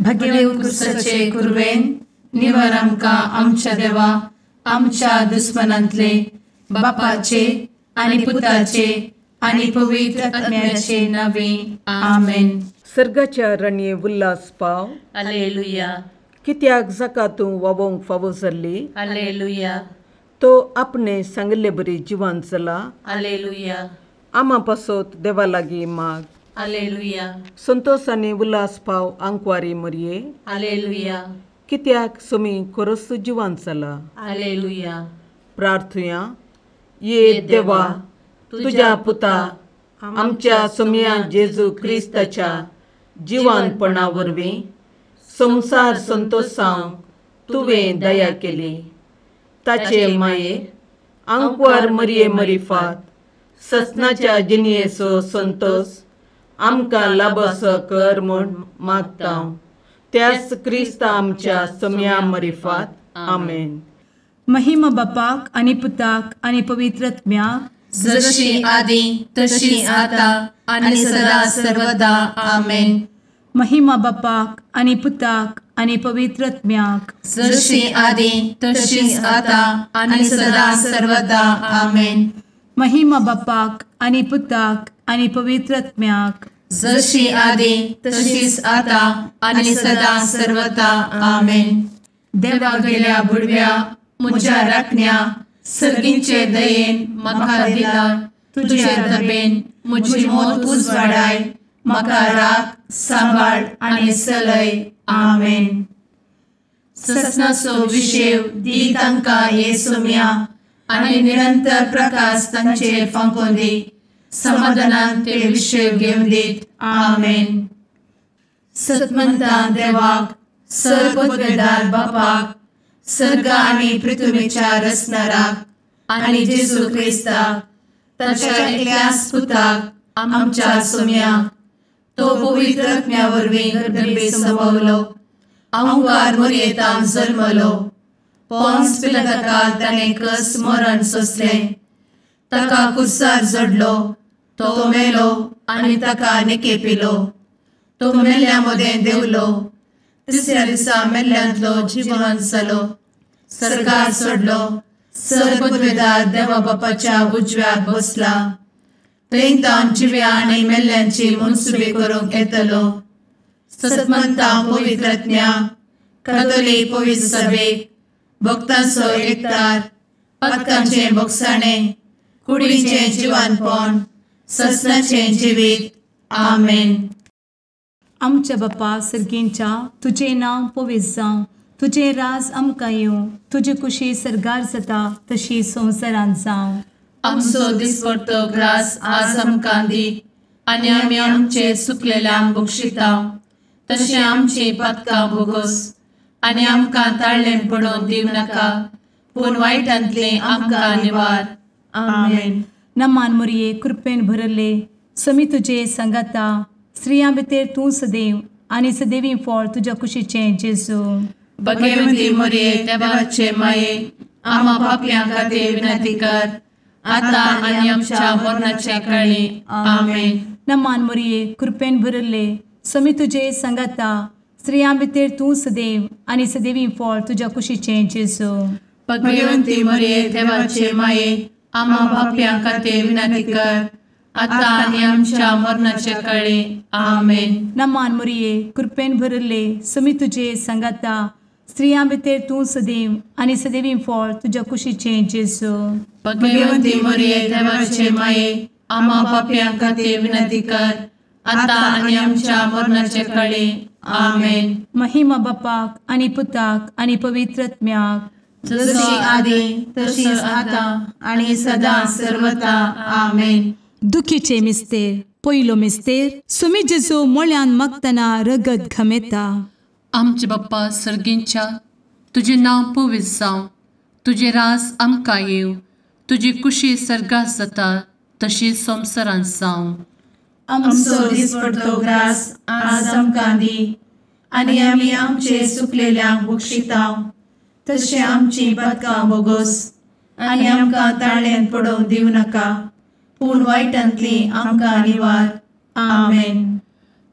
भगेव क्रिस्ताचे कुरवेन निवार आमकां आमच्या देवा आमच्या दुस्मनांतले बापाचे आनी पुताचे आनी पवित्र आत्म्याचे नावे आमेन. सर्गाच्या रणये उल्हास पाव. हालेलुया. कित्याक जाका तूं वावोंक फावो जाल्ली. हालेलुया. तो आपणे सांगिल्ले बरी जिवान जाला. हालेलुया. आमा पासत देवा लागीं माग. हालेलुया. संतोष आनी उल्हास पाव आंकवारी मरये. हालेलुया. कित्याक सुमी खरोच जिवान जाला. हालेलुया. प्रार्थुया. ये देवा तुज्या पुता आमच्या सुमया जेजू क्रिस्ताच्या जिवानपणा वरवीं संवसार संतोषांक तुवें दया केली. ताचे माये आंकवार मरये मरिफात ससनाच्या जिणयेचो संतोष आमकां लाभसो कर म्हूण मागता त्याच क्रिस्ता आमच्या सम्या मरिफात. आमेन. महिमा बापाक आनी पुताक आनी पवित्र आत्म्याक, जशी आदी तशी आता आनी सदा सर्वदा. आमेन. महिमा बापाक आनी पुताक आनी पवित्र आत्म्याक, जशी आदी तशी आता आनी सदा सर्वदा. आमेन. महिमा बापाक आनी पुताक आनी पवित्र आत्म्याक, जशी आदी तशीच आता आनी सदा सर्वदा. आमेन. देवा गेल्या बुडव्या म्हज्या राखण्या सर्गींचे दयेन म्हाका दिला तुजे दबेन म्हजी मोत उजवाडाय म्हाका राख सांबाळ आनी सलय. आमेन. ससनाचो विशेव दी तांकां हे सोम्या आनी निरंतर प्रकाश तांचेर फांकोवन दी. समाधानान ते विशेव घेवन दीत. आमेन. सतमंता देवाक सर्वपदवेदार बापाक सर्ग आनी पृथ्वीच्या रचणाराक आनी जेजू क्रिस्ताक ताच्या एकल्याच पुताक आमच्या सोम्याक तो पवित्र आत्म्या वरवीं गर्भे संभवलो आंकार मोरयेतान जल्मलो पोन्स पिलाताकाल ताणें कस मरण सोंसलें ताका कुर्सार जडलो तो मेलो आनी ताका निकेपिलो तो मेल्ल्या मदें देंवलो तिसऱ्या दिसा मेल्ल्यांतलो जिवन जालो सर्गार सोडलो सर्वपदवेदार देवा बापाच्या उजव्याक बसला थंय तावन जिव्या आनी मेल्ल्यांची मनसुबी करूंक येतलो. सतमंता पवित्र आत्म्या कातोलीक पवित्र सभेक भक्तांचो एकतार पातकांचें भोगसाणें कुडीचें जिवानपण ससनाचें जिवीत. आमेन. आमच्या बापा सर्गींच्या तुजें नांव पवित्र जावं, तुजें राज आमकां येवं, तुजी कुशी सर्गार जाता तशी संवसारांत जावं. आमचो दिसपडतो ग्रास आज आमकां दी आनी आमी आमचे सुकलेल्यांक बक्षिता तशें आमची पातकां भोगोस आनी आमकां ताळ्ळें पडोवन दिवं नाका पूण वायटांतलें आमकां निवार. आमेन. नमान मोरये कृपेन भरले समी तुजे सांगाता स्त्रियां भितर तूं सदैव आनी सदैवी फळ तुज्या कुशीचें जेजू. भगवती मोरये देवाचे माये आमा पापयां खातीर विनंती कर आता आनी आमच्या मरणाच्या काळी. आमेन. नमान मोरये कृपेन भरले समी तुजे सांगाता स्त्रियां भितर तूं सदैव आनी सदैवी फळ तुज्या कुशीचें जेजू. भगवती मोरये देवाचे माये आमा पापयां खातीर विनंती कर आता आनी आमच्या मरणाच्या काळी. आमेन. नमान मोरये कृपेन भरले समी तुजे सांगाता स्त्रियां भितर तूं सदैव आनी सदैवी फळ तुज्या कुशीचें जेजू. भगवती मोरये देवाचे माये आमा पापयां खातीर विनंती कर आता आनी आमच्या मरणाच्या काळी. आमेन. महिमा बापाक आनी पुताक आनी पवित्र आत्म्याक, जशी आदी तशीच आता आनी सदा सर्वता. आमेन. दुखीचे मिस्तेर पयलो मिस्तेर सुमी जेजू मोळ्यान मागतना रगत घमेता. आमचे बाप्पा सर्गींच्या तुजें नांव पवित्र जावं, तुजें राज आमकां येवं, तुजी कुशी सर्गात जाता तशी संवसारांत जावं. आमचो दिसपडतो ग्रास आज आमकां दी आनी आमी आमचे सुकलेल्यांक बक्षिता तशें आमची पातकां भोगोस आनी आमकां ताळ्यांत पडोवन दिवं नाका पूण वायटांतली आमकां निवार. आमेन.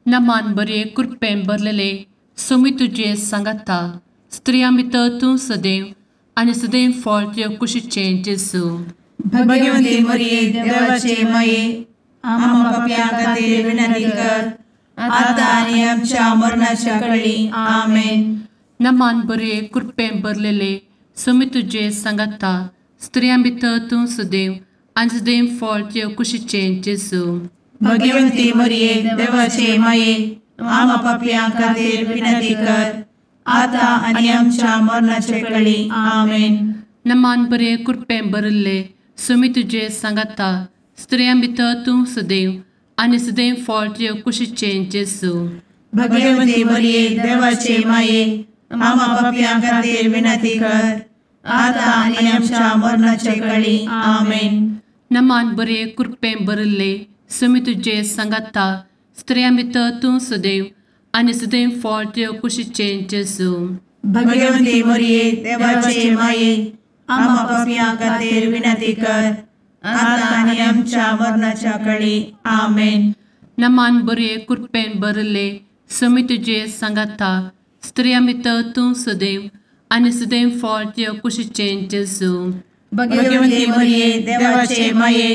नमान बरे कृपेन भरलेले सोमी तुजे सांगाता, स्त्रियां भितर तूं सदैव आनी सदैव फळ तुज्या कुशीचें जेजू। भगवती मरिये देवाचे माये, आम्हा पाप्यां खातीर विनंती कर, आतां आनी आमच्या मरणाच्या कळी। आमेन। नमान बरे कृपेन भरलेले, सोमी तुजे सांगाता, स्त्रियां भितर तूं सदैव आनी सदैव फळ तुज्या कुशीचें जेजू। भगवती मरिये देवाचे माये, आम्हा पाप्यां खातीर विनंती कर, आतां आनी आमच्या मरणाच्या कळी। आमेन। नमान बरे कृपेन भरलेले, सोमी तुजे सांगाता, स्त्रियां भितर तूं सदैव आनी सदैव फळ तुज्या कुशीचें जेजू। भगवती मरिये देवाचे माये, आम्हा पाप्यां खातीर विनंती कर, आतां आनी आमच्या मरणाच्या कळी। आमेन। नमान बरे कृपेन भरलेले, सोमी तुजे सांगाता, स्त्रियां भितर तूं सदैव आनी सदैव फळ तुज्या कुशीचें जेजू। भगवती मरिये देवाचे माये, आम्हा पाप्यां खातीर विनंती कर, आतां आनी आमच्या मरणाच्या कळी। आमेन। नमान बरे कृपेन भरलेले, सोमी तुजे सांगाता, स्त्रियां भितर तूं सदैव आनी सदैव फळ तुज्या कुशीचें जेजू। भगवती मरिये देवाचे माये,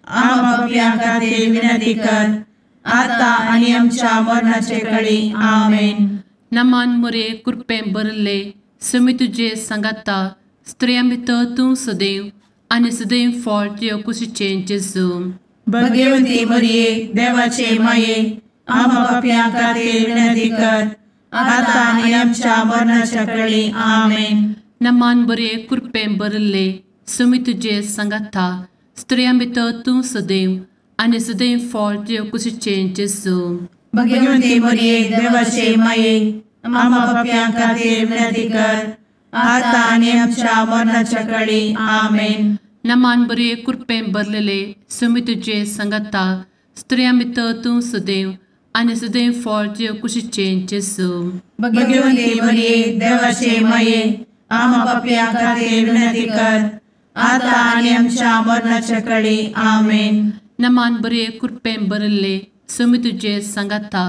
आम्हा पाप्यां खातीर विनंती कर, आतां आनी आमच्या मरणाचे कळी। आमेन। नमान मरिये कृपेन भरलेले, सोमी तुजे सांगाता, स्त्रियां भितर तूं सदैव आनी सदैव फळ तुज्या कुशीचें जेजू। भगवती मरिये देवाचे माये, आम्हा पाप्यां खातीर विनंती कर, आतां आनी आमच्या मरणाच्या कळी। आमेन। नमान बरे कृपेन भरलेले, सोमी तुजे सांगाता, स्त्रियां भितर तूं सदैव आनी सदैव फळ तुज्या कुशीचें जेजू। भगवती मरिये देवाचे माये, आम्हा पाप्यां खातीर विनंती कर, आतां आनी आमच्या मरणाच्या कळी। आमेन। नमान बरे कृपेन भरलेले, सोमी तुजे सांगाता, स्त्रियां भितर तूं सदैव आनी सदैव फळ तुज्या कुशीचें जेजू। भगवती मरिये देवाचे माये, आम्हा पाप्यां खातीर विनंती कर, आतां आनी आमच्या मरणाच्या कळी। आमेन। नमान बरे कृपेन भरलेले, सोमी तुजे सांगाता,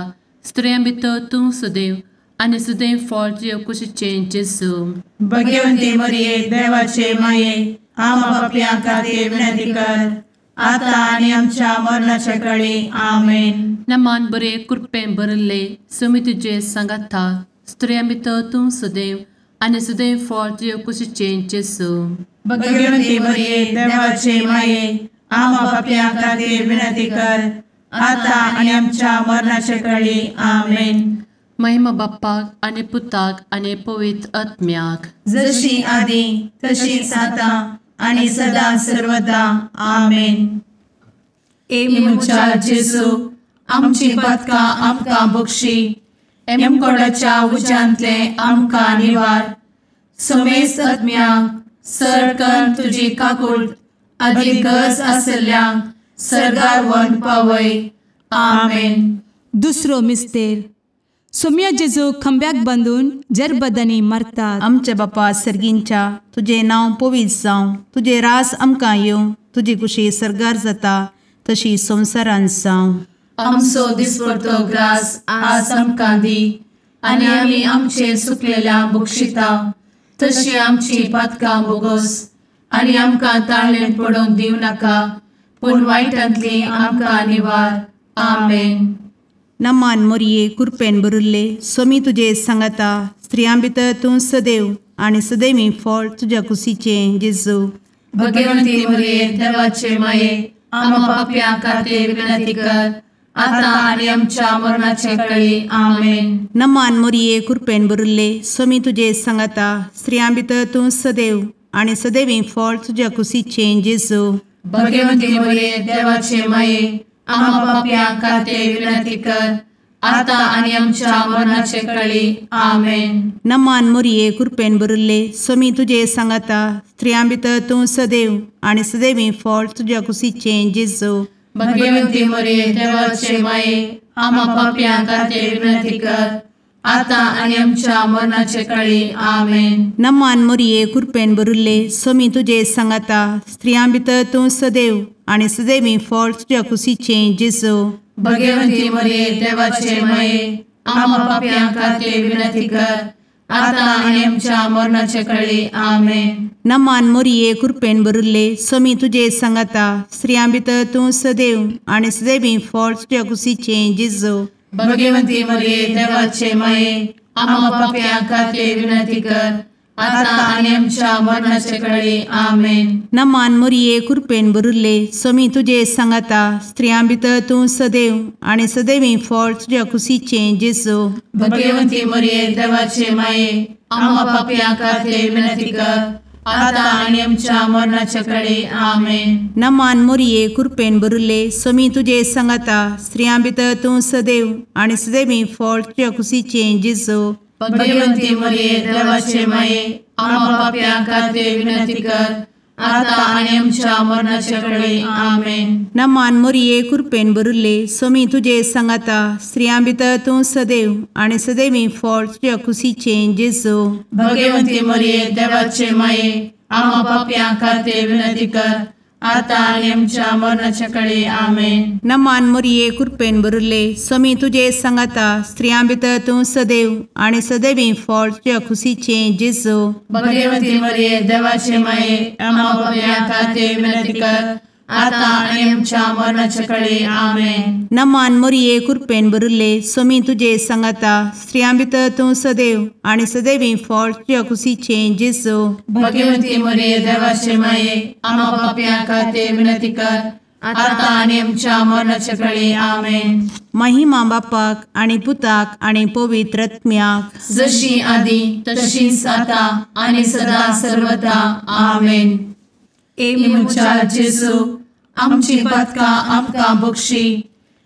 स्त्रियां भितर तूं सदैव आनी सदैव फळ तुज्या कुशीचें जेजू। भगवती मरिये देवाचे माये, आम्हा पाप्यां खातीर विनंती कर, आतां आनी आमच्या मरणाच्या कळी। आमेन। नमान बरे कृपेन भरलेले, सोमी तुजे सांगाता, स्त्रियां भितर तूं सदैव आनी सदैव फळ तुज्या कुशीचें जेजू। भगवती मरिये देवाचे माये, आम्हा पाप्यां खातीर विनंती कर, आतां आनी आमच्या मरणाच्या कळी। आमेन। महिमा बाप्पाक आनी पुताक आनी पवित्र आत्म्याक, जशी आदी तशीच आतां आनी सदा सर्वदा। आमेन। ए म्हज्या जेजू, आमची पातकां आमकां बक्षी, एमकोडाच्या उज्यांतले आमकां निवार, समेस्त आत्म्यांक सरकन तुजी काकूट आदी गरज आशिल्ल्यांक सर्गार व्हरून पावय। आमेन। दुसरो मिस्तेर। सोम्या जेजू खंब्याक बांदून जरबदांनी मारतात। आमच्या बापा सर्गींच्या, तुजें नांव पवित्र जावं, तुजें रास आमकां येवं, तुजी कुशी सर्गार जाता तशी संवसारांत जावं। आमचो दिसपडतो ग्रास आज आमकां दी, आनी आमी आमचे सुकलेल्या बक्षिता तशी आमची पातकां बोगोस, आनी आमकां ताळेन पडोवंक दिवं नाका, पूण वायटांतली आमकां निवार। आमेन। नमान मोरये कृपेन भरिल्ले, सोमी तुजे सांगाता, स्त्रियां भितर तूं सदैव आनी सदैवी फळ तुज्या कुशीचें जेजू। भगवंती मोरये देवाचे माये, आम्हा पाप्यां खातीर विनंती कर, आतां आनी आमच्या मरणाचे कळी। आमेन। नमान मोरये कृपेन भरिल्ले, सोमी तुजे सांगाता, स्त्रियां भितर तूं सदैव आनी सदैवी फळ तुज्या कुशीचें जेजू। भगवंती मोरये देवाचे माये, आम्हा पाप्यां खातीर विनंती कर, आतां आनी आमच्या मरणाचे कळी। आमेन। नमान मोरये कृपेन भरिल्ले, सोमी तुजे सांगाता, स्त्रियां भितर तूं सदैव आनी सदैवी फळ तुज्या कुशीचें जेजू। भगवंती मोरये देवाचे माये, आम्हा पाप्यां खातीर विनंती कर, आतां आनी आमच्या मरणाचे कळी। आमेन। नमान मोरये कृपेन भरिल्ले, सोमी तुजे सांगाता, स्त्रियां भितर तूं सदैव आनी सदैवी फळ तुज्या कुशीचें जेजू। भगवंती मोरये देवाचे माये, आमा पापयां खातीर विनंती कर आतां आनी आमच्या मरणाचे कळी. आमेन. नमान मोरये कृपेन भरिल्ले स्वामी तुजे सांगाता, स्त्रियां भितर तूं सदैव आनी सदैवी फळ तुज्या कुशीचें जेजू. भगवंती मरिये देवाचे माये आमा पापयां खातीर विनंती कर आतां आनी आमच्या मरणाचे कळी. आमेन. नमान मोरये कृपेन भरिल्ले स्वामी तुजे सांगाता, स्त्रियां भितर तूं सदैव आनी सदैवी फळ तुज्या कुशीचें जेजू. भगवंती मरिये देवाचे माये आमा पापयां खातीर विनंती कर आतां आनी आमच्या मरणाचे कळी. आमेन. नमान मोरये कृपेन भरिल्ले स्वामी तुजे सांगाता, स्त्रियां भितर तूं सदैव आनी सदैवी फळ तुज्या कुशीचें जेजू. भगवंती मरिये देवाचे माये आमा पापयां खातीर विनंती कर आतां आनी आमच्या मरणाचे कळी. आमेन. नमान मोरये कृपेन भरिल्ले स्वामी तुजे सांगाता, स्त्रियां भितर तूं सदैव आनी सदैवी फळ तुज्या कुशीचें जेजू. भगवंती मरिये देवाचे माये आमा पापयां खातीर विनंती कर आतां आनी आमच्या मरणाचे कळी. आमेन. नमान मोरये कृपेन भरिल्ले स्वामी तुजे सांगाता, स्त्रियां भितर तूं सदैव आनी सदैवी फळ तुज्या कुशीचें जेजू. भगवंती मरिये देवाचे माये आमा पापयां खातीर विनंती कर आतां आनी आमच्या मरणाचे कळी. आमेन. नमान मोरये कृपेन भरिल्ले स्वामी तुजे सांगाता, स्त्रियां भितर तूं सदैव आनी सदैवी फळ तुज्या कुशीचें जेजू. भगवंती मरिये देवाचे माये आमा पापयां खातीर विनंती कर आतां आनी आमच्या मरणाचे कळी. आमेन. महिमा बापाक आनी पुताक आनी पवित्र आत्म्याक, जशी आदी तशीच आतां आनी सदा सर्वदा. आमेन. ए म्हज्या जेजू आमची पातकां आमकां बक्षी,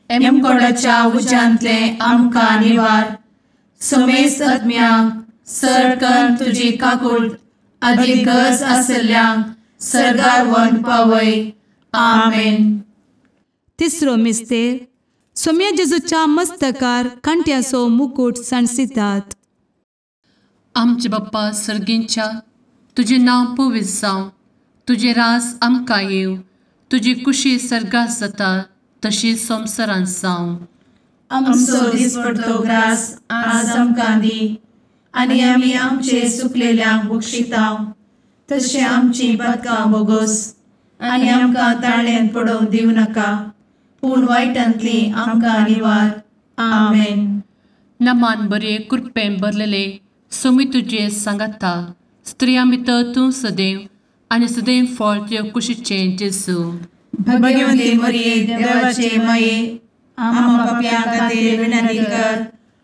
एमकोडाच्या उज्यांतले आमकां निवार, समेस्त आत्म्यांक सरकन तुजी काकूट आदी गरज आशिल्ल्यांक सर्गार व्हरून पावय. आमेन. तिसरो मिस्तेर सोम्या जेजूच्या मस्तकार कांट्याचो मुकूट सांडसितात. आमचे बाप्पा सर्गींच्या, तुजें नांव पवित्र जावं, तुजें राज आमकां येवं, तुजी कुशी सर्गात जाता तशी संवसारांत जावं. आमचो दिसपडतो ग्रास आज आमकां दी आनी आमी आमचे सुकलेल्यांक बक्षिता तशें आमची पातकां बोगोस आनी आमकां ताळ्यांत पडोवंक दिवं नाका, पूण वायटांतली आमकां निवार. आमेन. नमान बरे कृपेन भरलेले स्वामी तुजे सांगाता, स्त्रियां भितर तूं सदैव आनी सदैव फळ तुज्या कुशीचें जेजू. भगवंती मरिये देवाचे माये आमा पापयां खातीर विनंती कर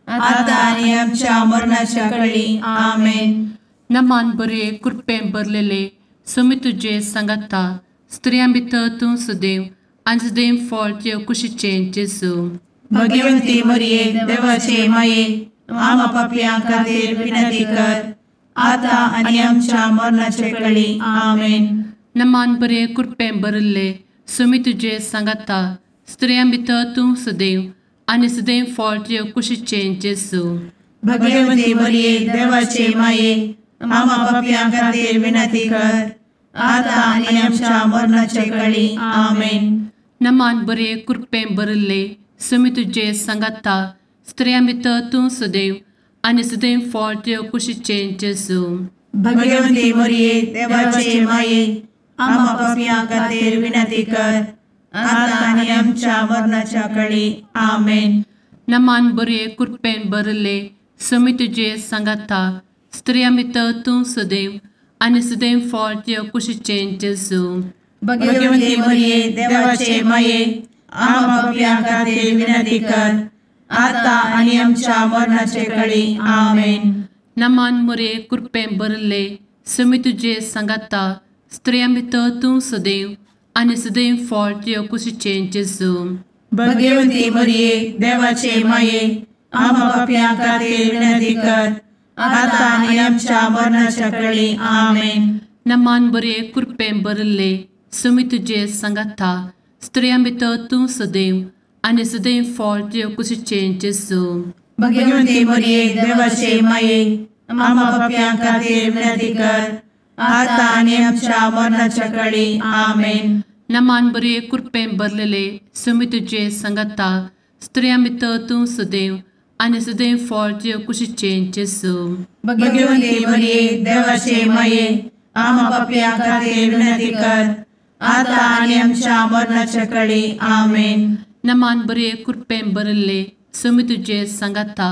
आतां आनी आमच्या मरणाच्या कळी. आमेन. नमान बरे कृपेन भरलेले स्वामी तुजे सांगाता, स्त्रियां भितर तूं सदैव आनी सदैव फळ तुज्या कुशीचें जेजू. भगवंती मरिये देवाचे माये आमा पापयां खातीर विनंती कर आतां आनी आमच्या मरणाचे कळी. आमेन. नमान बरे कृपेन भरिल्ले स्वामी तुजे सांगाता, स्त्रियां भितर तूं सदैव आनी सदैव फळ तुज्या कुशीचें जेजू. भगवंती मरिये देवाचे माये आमा पापयां खातीर विनंती कर आतां आनी आमच्या मरणाचे कळी. आमेन. नमान बरे कृपेन भरिल्ले स्वामी तुजे सांगाता, स्त्रियां भितर तूं सदैव आनी सदैव फळ तुज्या कुशीचें जेजू. भगवंती मरिये देवाचे माये आमा पापयां खातीर विनंती कर आतां आनी आमच्या मरणाच्या कळी. आमेन. नमान बरे कृपेन भरिल्ले स्वामी तुजे सांगाता, स्त्रियां भितर तूं सदैव आनी सदैव फळ तुज्या कुशीचें जेजू. भगवंती मरिये देवाचे माये आमा पापयां खातीर विनंती कर आतां आनी आमच्या मरणाचे कळी. आमेन. नमान मोरे कृपेन भरिल्ले स्वामी तुजे सांगाता, स्त्रियां भितर तूं सदैव आनी सदैव फळ तुज्या कुशीचें जेजू. भगवंती मरिये देवाचे माये आमा पापयां खातीर विनंती कर आतां आनी आमच्या मरणाच्या कळी. आमेन. नमान बरे कृपेन भरिल्ले स्वामी तुजे सांगाता, स्त्रियां भितर तूं सदैव आनी सदैव फळ तुज्या कुशीचें जेजू. भगवंती मरिये देवाचे माये आमा पापयां खातीर विनंती कर आतां आनी आमच्या मरणाच्या कळी. आमेन. नमान बरे कृपेन भरलेले स्वामी तुजे सांगाता, स्त्रियां भितर तूं सदैव आनी सदैव फळ तुजे कुशीचें जेजू. भगवंती मरिये देवाचे माये, आमा पापयां खातीर विनंती कर, आतां आनी आमच्या मरणाच्या कळी. आमेन. नमान बरे कृपेन भरिल्ले, स्वामी तुजे सांगाता,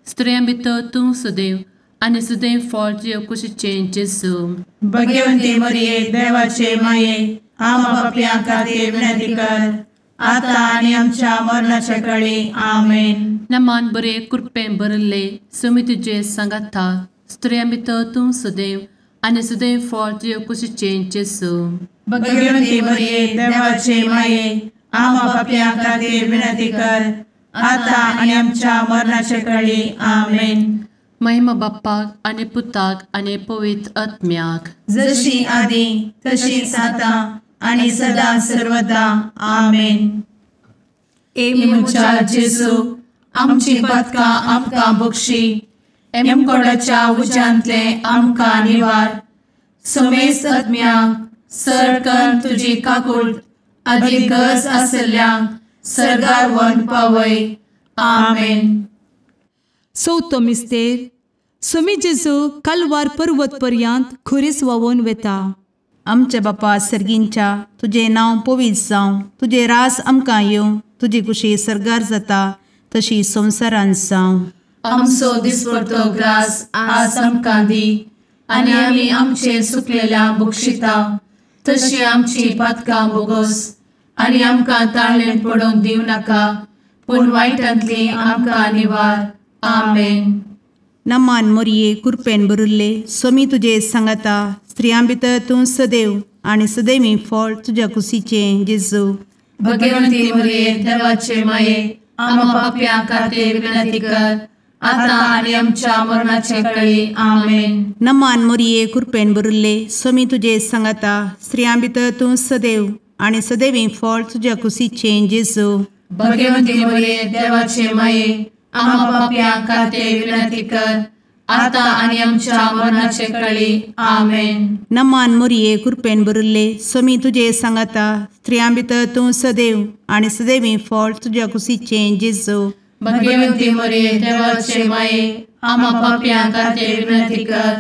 स्त्रियां भितर तूं सदैव आनी सदैव फळ तुजे कुशीचें जेजू. भगवंती मरिये देवाचे माये, आमा पापयां खातीर विनंती कर, आतां आनी आमच्या मरणाच्या कळी. आमेन. नमान बरे कृपेन भरिल्ले, स्वामी तुजे सांगाता, स्त्रियां भितर तूं सदैव आनी सदैव फळ तुजे कुशीचें जेजू. भगवंती मरिये देवाचे माये, आमा पापयां खातीर विनंती कर, आतां आनी आमच्या मरणाच्या कळी. आमेन. महिमा बाप्पाक आनी पुताक आनी पवित्र आत्म्याक, जशी आदी तशीच आतां आनी सदा सर्वदा. आमेन. ए म्हज्या जेजू, आमची पातकां आमकां बक्षी, एमकोडाच्या उज्यांतले आमकां निवार, समेस्त आत्म्यांक सरकन तुजी काकूट आदी गरज आसल्ल्यांक सर्गार व्हरून पावय. आमेन. चवथो मिस्तेर. स्वामी जेजू कालवार पर्वत पर्यंत खुरीस व्हांवून वेता. आमच्या बापा सर्गींच्या, तुजें नांव पवित्र जावं, तुजें रास आमकां येवं, तुजी कुशी सर्गार जाता तशी संवसारांत जावं. आमचो दिसपडतो ग्रास आज आमकां दी, आनी आमी आमचे सुकलेल्या बक्षिता तशी आमची पातकां बोगोस, आनी आमकां ताळेन पडोवंक दिवं नाका, पूण वायटांतली आमकां निवार. आमेन. नमान मोरये कृपेन भरिल्ले, स्वामी तुजे सांगाता, स्त्रियां भितर तूं सदैव आनी सदैवी फळ तुज्या कुशीचें जेजू. भगवंती मरिये देवाचे माये, आमा पापयां खातीर विनंती कर, आतां आनी आमच्या मरणाचे कळी. आमेन. नमान मोरये कृपेन भरिल्ले, स्वामी तुजे सांगाता, स्त्रियां भितर तूं सदैव आनी सदैवी फळ तुज्या कुशीचें जेजू. भगवंती मरिये देवाचे माये, आमा पापयां खातीर विनंती कर, आतां आनी आमच्या मरणाचे कळी. आमेन. नमान मोरये कृपेन भरिल्ले, स्वामी तुजे सांगाता, स्त्रियां भितर तूं सदैव आनी सदैवी फळ तुज्या कुशीचें जेजू. भगवंती मरिये देवाचे माये, आमा पापयां खातीर विनंती कर,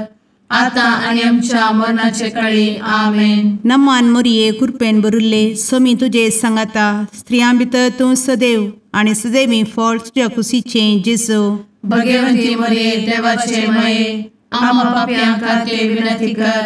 आतां आनी आमच्या मरणाचे कळी. आमेन. नमान मोरये कृपेन भरिल्ले, स्वामी तुजे सांगाता, स्त्रियां भितर तूं सदैव आनी सदैवी फळ तुज्या कुशीचें जेजू. भगवंती मरिये देवाचे माये, आमा पापयां खातीर विनंती कर,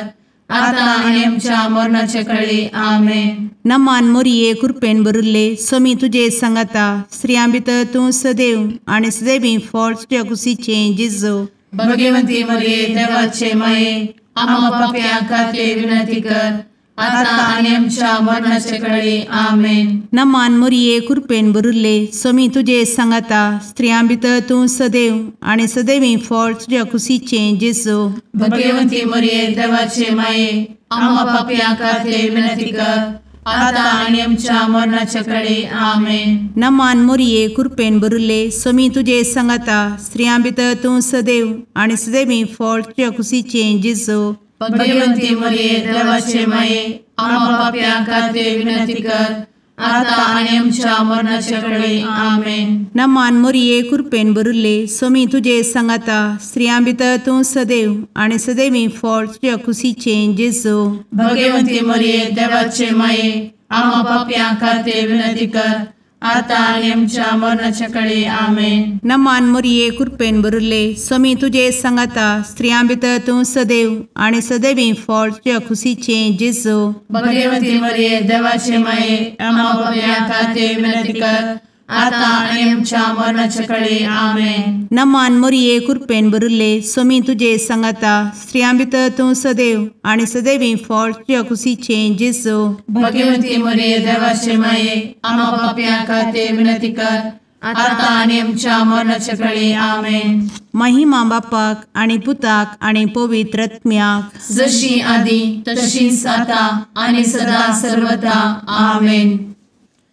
आतां आनी आमच्या मरणाचे कळी. आमेन. नमान मोरये कृपेन भरिल्ले, स्वामी तुजे सांगाता, स्त्रियां भितर तूं सदैव आनी सदैवी फळ तुज्या कुशीचें जेजू. भगवंती मरिये देवाचे माये, आमा पापयां खातीर विनंती कर, आतां आनी आमच्या मरणाचे कळी. आमेन. नमान मोरये कृपेन भरिल्ले, स्वामी तुजे सांगाता, स्त्रियां भितर तूं सदैव आनी सदैवी फळ तुज्या कुशीचें जेजू. भगवंती मरिये देवाचे माये, आमा पापयां खातीर विनंती कर, आतां आनी आमच्या मरणाचे कळी. आमेन. नमान मोरये कृपेन भरिल्ले, स्वामी तुजे सांगाता, स्त्रियां भितर तूं सदैव आनी सदैवी फळ तुज्या कुशीचें जेजू. भगवंती मरिये देवाचे माये, आमा पापयां खातीर विनंती कर, आतां आनी आमच्या मरणाचे कळी. आमेन. नमान मोरये कृपेन भरिल्ले, स्वामी तुजे सांगाता, स्त्रियां भितर तूं सदैव आनी सदैवी फळ तुज्या कुशीचें जेजू. भगवंती मरिये देवाचे माये, आमा पापयां खातीर विनंती कर, आतां आनी आमच्या मरणाचे कळी. आमेन. नमान मोरये कृपेन भरिल्ले, स्वामी तुजे सांगाता, स्त्रियां भितर तूं सदैव आनी सदैवी फळ तुज्या कुशीचें जेजू. भगवंती मरिये देवाचे माये, आमा पापयां खातीर विनंती कर, आतां आनी आमच्या मरणाचे कळी. आमेन. नमान मोरये कृपेन भरिल्ले, स्वामी तुजे सांगाता, स्त्रियां भितर तूं सदैव आनी सदैवी फळ तुज्या कुशीचें जेजू. भगवंती मरिये देवाचे माये, आमा पापयां खातीर विनंती कर, आतां आनी आमच्या मरणाचे कळी. आमेन. महिमा बापाक आनी पुताक आनी पवित्र आत्म्याक, जशी आदी तशीच आतां आनी सदा सर्वदा. आमेन.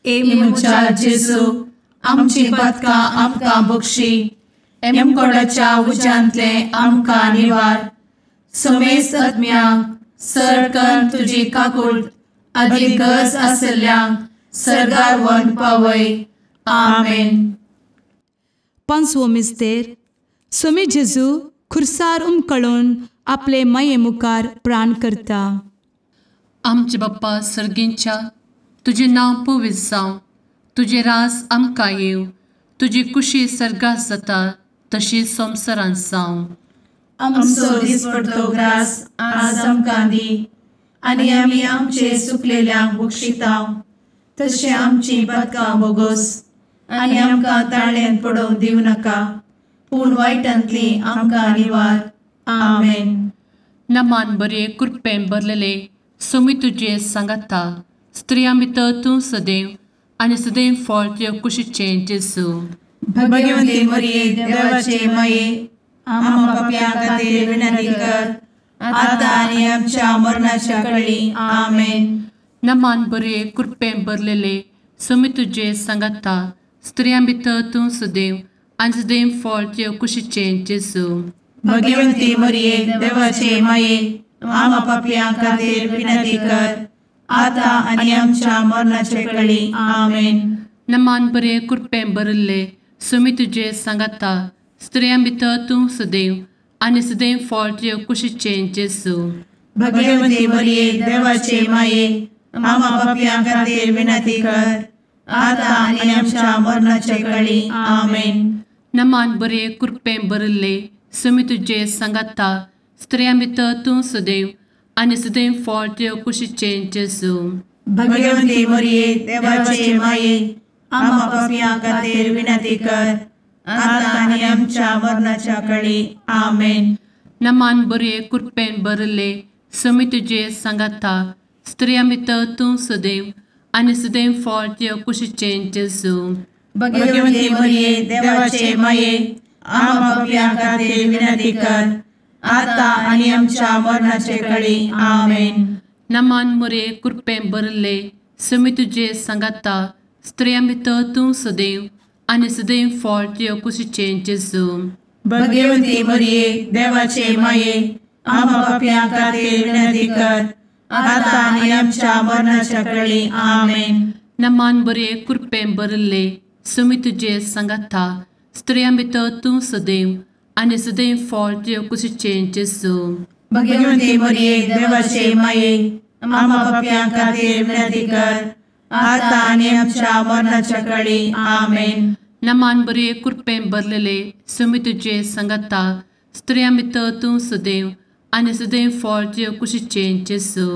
ए म्हज्या जेजू, आमची पातकां आमकां बक्षी, एमकोडाच्या उज्यांतले आमकां निवार, समेस्त आत्म्यांक सरकन तुजी काकूट आदी गरज आसल्ल्यांक सर्गार व्हरून पावय. आमेन. पांचवो मिस्तेर सोमी जेजू खुर्सार उमकळून आपले माये मुखार प्राण करता. आमचे बाप्पा सर्गींच्या, तुजें नांव पवित्र जावं, तुजें राज आमकां येवं, तुजी कुशी सर्गात जाता तशी संवसारांत जावं. आमचो दिसपडतो ग्रास आज आमकां दी आनी आमी आमचे सुकलेल्यांक बक्षितांव तशें आमची पातकां बोगोस आनी आमकां ताळ्यांत पडोवंक दिवं नाका, पूण वायटांतली आमकां निवार. आमेन. नमान बरे कृपेन भरलेले सोमी तुजे सांगाता, स्त्रियां भितर तूं सदैव आनी सदैव फळ तुज्या कुशीचें जेजू. भगवंती मरिये देवाचे माये, आम्हा पापयां खातीर विनंती कर आतां आनी आमच्या मरणाच्या कळी. आमेन. नमान बरे कृपेन भरलेले सोमी तुजे सांगाता, स्त्रियां भितर तूं सदैव आनी सदैव फळ तुज्या कुशीचें जेजू. भगवंती मरिये देवाचे माये, आम्हा पापयां खातीर विनंती कर आतां आनी आमच्या मरणाचे कळी. आमेन. नमान बरे कृपेन भरिल्ले सोमी तुजे सांगाता, स्त्रियां भितर तूं सदैव आनी सदैव फळ तुज्या कुशीचें जेजू. भगवंती मरिये देवाचे माये, आम्हा पापयां खातीर विनंती कर आतां आनी आमच्या मरणाचे कळी. आमेन. नमान बरे कृपेन भरिल्ले सोमी तुजे सांगाता, स्त्रियां भितर तूं सदैव आनी सदैव फळ तुज्या कुशीचें जेजू. भगवंती मरिये देवाचे माये, आम्हा पापयां खातीर विनंती कर आतां आनी आमच्या मरणाच्या कळी. आमेन. नमान बरे कृपेन भरिल्ले सोमी तुजे सांगाता, स्त्रियां भितर तूं सदैव आनी सदैव फळ तुज्या कुशीचें जेजू. भगवंती मरिये देवाचे माये, आम्हा पापयां खातीर विनंती कर आतां आनी आमच्या मरणाचे कळी. आमेन. नमान मरिये कृपेन भरिल्ले सोमी तुजे सांगाता, स्त्रियां भितर तूं सदैव आनी सदैव फळ तुज्या कुशीचें जेजू. भगवंती मरिये देवाचे माये, आम्हा पापयां खातीर विनंती कर आतां आनी आमच्या मरणाच्या कळी. आमेन. नमान बरे कृपेन भरिल्ले सोमी तुजे सांगाता, स्त्रियां भितर तूं सदैव आनी सदैव फळ तुज्या कुशीचें जेजू. भगवंती मरिये देवाचे माये, आम्हा पापयां खातीर विनंती कर आतां आनी आमच्या मरणाच्या कळी. आमेन. नमान बरे कृपेन भरलेले सोमी तुजे सांगाता, स्त्रियां भितर तूं सदैव आनी सदैव फळ तुज्या कुशीचें जेजू.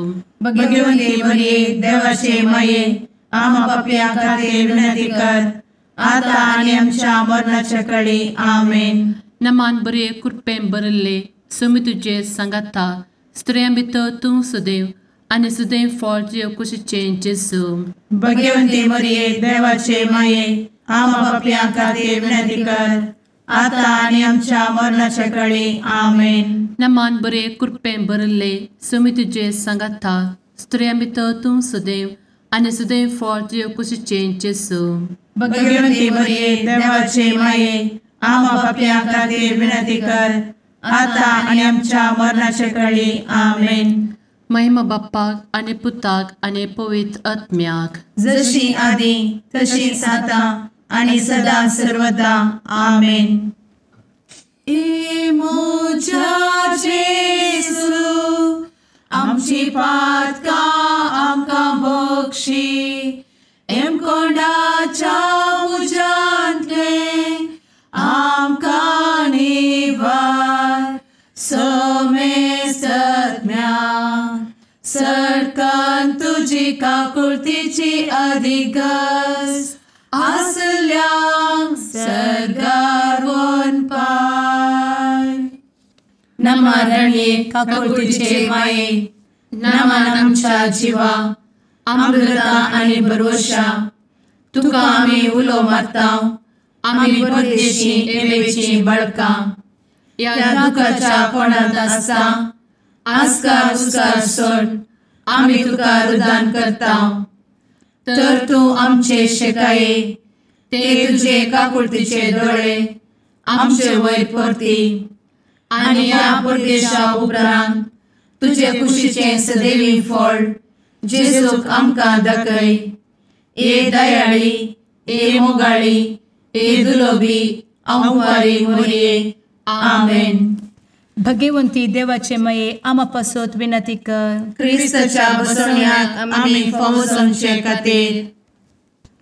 भगवंती मरिये देवाचे माये, आम्हा पापयां खातीर विनंती कर आतां आनी आमच्या मरणाच्या कळी. आमेन. नमान बरे कृपेन भरिल्ले सोमी तुजे सांगाता, स्त्रियां भितर तूं सदैव आनी सदैव फळ तुज्या कुशीचें जेजू. भगवंती मरिये देवाचे माये, आम्हा पापयां खातीर विनंती कर आतां आनी आमच्या मरणाच्या कळी. आमेन. नमान बरे कृपेन भरिल्ले सोमी तुजे सांगाता, स्त्रियां भितर तूं सदैव आनी सदैव फळ तुज्या कुशीचें जेजू. भगवंती मरिये देवाचे माये, आम्हा पापयां खातीर विनंती कर आतां आनी आमच्या मरणाच्या कळी. आमेन. महिमा बाप्पाक आनी पुताक आनी पवित्र आत्म्याक, जशी आदी तशीच आतां आनी सदा सर्वदा. आमेन. ए म्हज्या जेजू, आमची पातकां आमकां बक्षी, एमकोंडाच्या उज्यांतले आमकां निवार, समेस्तज्ञा सरकान तुजी काकुळतीची अधिगस आसल्यांक सर्गार वनपाय. नमरणये काकुळतीचे माये, नमन आमच्या जिवा, अमृता आनी भरवशा, तुका आमी उलो मारता, आमी परदेशी एवेची बळकां, ह्या दुखाच्या कोणांत आसता आस्कार उस्कार सोड आमी तुका रुदान करता, तर तूं आमचे शेकाये ते तुजे काकुळतीचे दोळे आमचे वयर परती आनी ह्या परदेशा उपरांत तुजे कुशीचें सदैवी फळ जेजूक आमकां दाखय. ए दयाळी, ए मोगाळी, ए दुलोबी आंवकारी मोरये. आमेन. भगवंती देवाचे माये आमा पासत विनंती कर. क्रिस्ताच्या बसवण्याक आमी फावो जावचे खातीर.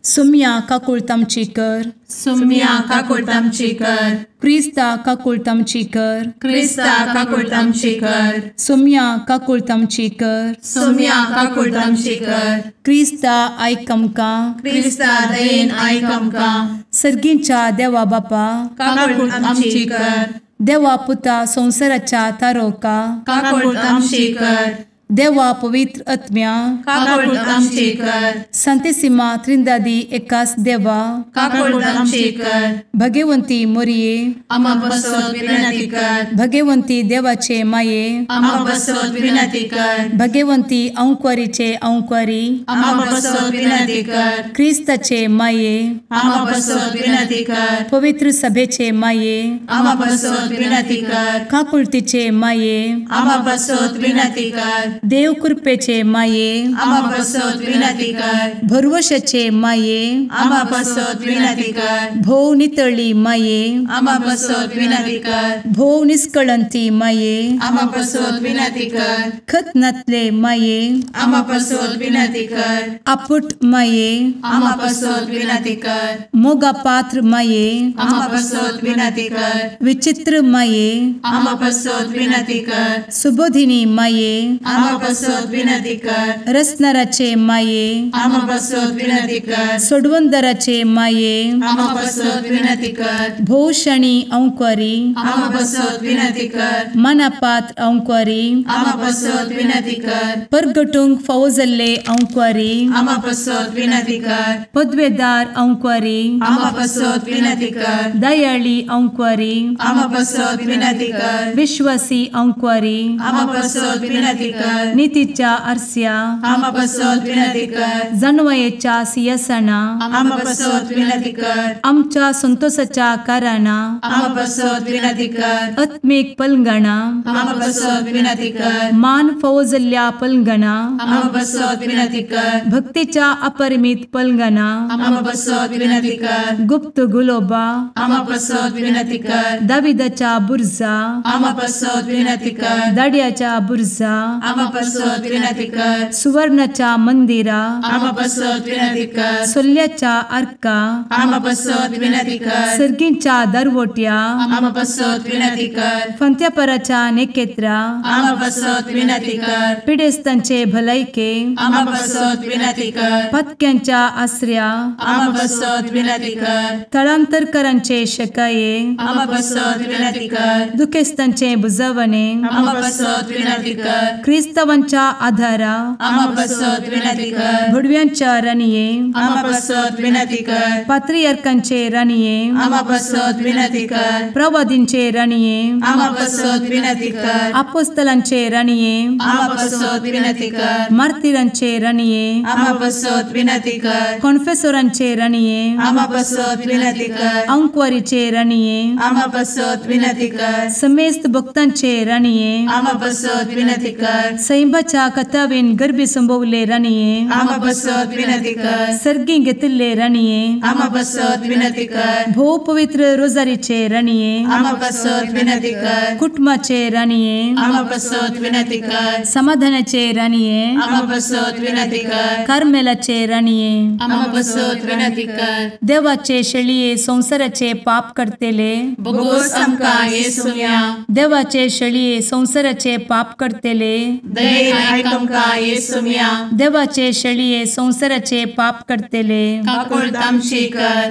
सुम्या काकुळतामची कर. सुम्या काकुळतामची कर. क्रिस्ता काकुळतामची कर. क्रिस्ता काकुळतामची कर. सुम्या काकुळतामची कर. सुम्या काकुळतामची कर. क्रिस्ता आयक आमकां. क्रिस्ता दयेन आयक आमकां. सर्गींच्या देवा बापा काकुळतामची कर. देवा पुता संवसाराच्या तारोका काकुळतामची कर. देवा पवित्र आत्म्या काकुळतामची कर. संतेसिमा त्रिंदादी एकास देवा काकुळतामची कर. भगवंती मोरये आमा पासत विनंती कर. भगवंती देवाचे माये आमा पासत विनंती कर. भगवंती अंकुरीचे अंकुरी आमा पासत विनंती कर. क्रिस्ताचे माये आमा पासत विनंती कर. पवित्र सभेचे माये आमा पासत विनंती कर. काकुळतीचे माये आमा पासत विनंती कर. देव कृपेचे माये आमा पासत विनंती कर. भरवशाचे माये आमा पासत विनंती कर. भोव नितळी माये आमा पासत विनंती कर. भोव निष्कळंती माये आमा पासत विनंती कर. खतनातले माये आमा पासत विनंती कर. आपुट माये आमा पासत विनंती कर. मोगा पात्र माये आमा पासत विनंती कर. विचित्र माये आमा पासत विनंती कर. सुबोधिनी माये आमा पासत विनंती कर. रसनाराचे माये आमा पासत विनंती कर. सोडवंदराचे माये आमा पासत विनंती कर. भोवशणी अंकुरी आमा पासत विनंती कर. मनापात्र अंकुरी आमा पासत विनंती कर. परगटूंक फावो जाल्ले अंकुरी आमा पासत विनंती कर. पदवेदार अंकुरी आमा पासत विनंती कर. दयाळी अंकुरी आमा पासत विनंती कर. विश्वासी अंकुरी आमा पासत विनंती कर. नितीच्या आरस्या आमा पासत विनंती कर. जानवयेच्या सिंहासना आमा पासत विनंती कर. आमच्या संतोषाच्या कारणा आमा पासत विनंती कर. आत्मीक पलंगणा आमा पासत विनंती कर. मान फावो जाल्ल्या पलंगणा आमा पासत विनंती कर. भक्तीच्या अपरिमित पलंगणा आमा पासत विनंती कर. गुप्त गुलोबा आमा पासत विनंती कर. दाविदाच्या बुर्जा आमा पासत विनंती कर. दाड्याच्या बुर्जा आमा पासत विनंती कर. सुवर्णाच्या मंदिरा आमा पासत विनंती कर. सोल्ल्याच्या आर्का आमा पासत विनंती कर. सर्गींच्या दरवट्या आमा पासत विनंती कर. फंत्यापराच्या नेकेत्रा आमा पासत विनंती कर. पिडेस्तांचे भलायके आमा पासत विनंती कर. पत्क्यांच्या आसऱ्या आमा पासत विनंती कर. थळांतरकरांचे शकाये आमा पासत विनंती कर. दुखेस्तांचे बुजवणे आमा पासत विनंती कर. क्रिस्तावांच्या आधारा आमा पासत विनंती कर. भुडव्यांच्या राणये आमा पासत विनंती कर. पात्रियार्कांचे राणये आमा पासत विनंती कर. प्रवादींचे राणये आमा पासत विनंती कर. आपोस्तलांचे राणये आमा पासत विनंती कर. मार्तिरांचे राणये आमा पासत विनंती कर. कॉन्फेसोरांचे राणये आमा पासत विनंती कर. अंकुवारीचे राणये आमा पासत विनंती कर. समेस्त भक्तांचे राणये आमा पासत विनंती कर. सैंबाच्या कथावेन गर्भी संभवले राणये आमा पासत विनंती कर. सर्गी घेतिल्ले राणये आमा पासत विनंती कर. भोव पवित्र रोजारीचे राणये आमा पासत विनंती कर. कुटुंबाचे राणये आमा पासत विनंती कर. समाधानाचे राणये आमा पासत विनंती कर. कार्मेलाचे राणये आमा पासत विनंती कर. देवाचे शेळये संवसाराचे पाप करतेले बोगोस आमकां येसुम्या देवाचे शेळये संवसाराचे पाप करतेले दयेन आयक आमकां येसुम्या देवाचे शेळये संवसाराचे पाप करतेले काकुळतामची कर.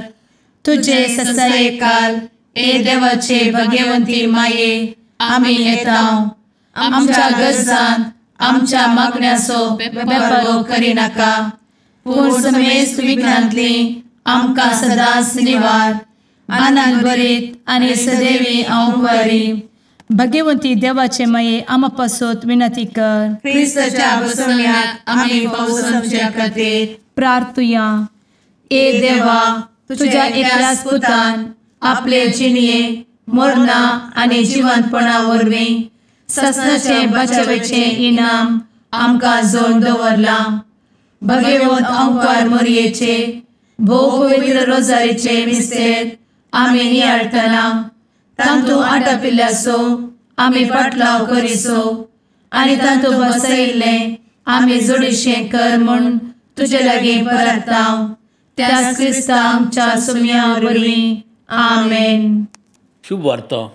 तुझे ससायेकाल ए देवाचे भगवंती माये आमी येता आमच्या गरजान आमच्या मागण्याचो बेपारो करिनाका पूण समेस्त विघ्नांतली आमकां सदांच निवार आनंद भरीत आनी सदैवी अंकुरी. भगवंती देवाचे माये आमा पासत विनंती कर. क्रिस्ताच्या बसवण्याक आमी फावो जावचे खातीर प्रार्थुया. ए देवा तुझ्या एकल्याच पुतान आपले जिणये मरणा आनी जिवंतपणा वरवीं ससनाचें बचावेचें इनाम आमकां जोड दवरलां. भगवंत अंकार मोरयेचे भोव पवित्र रोजारीचे मिस्तेर आमी नियाळटना तांतू आटापिल्ल्याचो आमी पाटलाव करिसो आनी तांतू बसयिल्लें आमी जोडीशें कर म्हूण तुजे लागीं परता त्याच क्रिस्ता आमच्या सुम्या वरवीं. आमेन. शुभ वार्ता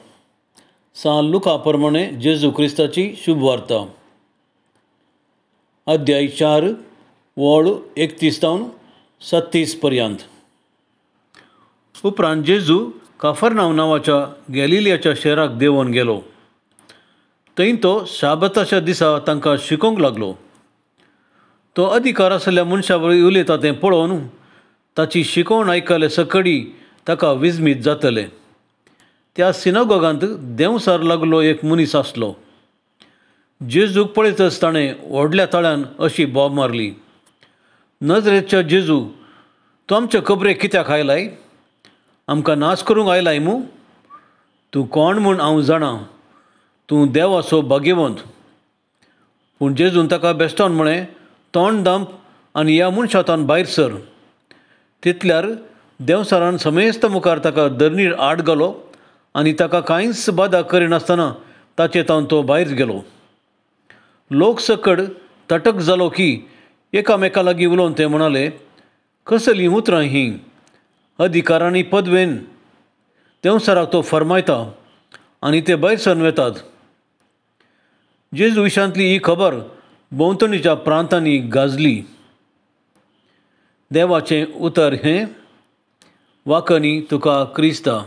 सान लुका प्रमाणे जेजू क्रिस्ताची शुभ वार्ता. अध्याय 4 वळ 31 तावन 37 पर्यंत. उपरांत जेजू काफरनाव नांवाच्या गॅलिलियाच्या शहराक देंवोन गेलो. थंय तो शाबताच्या दिसा तांकां शिकोवंक लागलो. तो अधिकार आशिल्ल्या मनशा वरवीं उलयता तें पळोवन ताची शिकवण आयकले सकडी ताका विजमीत जातले. त्या सिनागोगांत देंवसार लागलो एक मनीस आसलो. जेजूक पळयतच ताणें व्हडल्या ताळ्यान अशी बोब मारली, नजरेच्या जेजू, तूं आमचे खबरेक कित्याक आयलाय? आमकां नाश करूंक आयलाय मू? तूं कोण म्हूण हांव जाणा, तूं देवाचो भाग्यवंत. पूण जेजून ताका बेश्टावन म्हळें, तोंड दांप आनी ह्या मनशांतान भायर सर. तितल्यार देंवसारान समेस्त मुखार ताका धरणीर आड घालो आनी ताका कांयच बादा करिनासतना ताचे तावन तो भायर गेलो. लोक सकड तटक जालो की एकामेका लागीं उलोवन ते म्हणाले, कसलीं उतरां हीं? अधिकार आनी पदवेन देंवसाराक तो फर्मायता आनी ते भायर सरून वेतात. जेजू विशांतली ही खबर भोंवतणीच्या प्रांतांनी गाजली. देवाचें उतर हें. वाकनी तुका क्रिस्ता.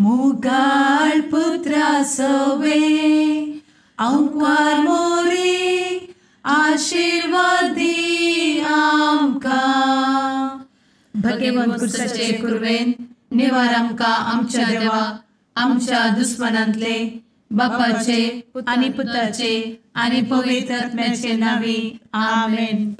मुगाळ पुत्रा सवे अंकार मोरी आशीर्वादी आमकां. भगवंत कुर्साचे कुर्वेन निवार आमकां आमच्या देवा आमच्या दुस्मनांतले बापाचे आनी पुताचे आनी पवित्र आत्म्याचे नांवी. आमेन.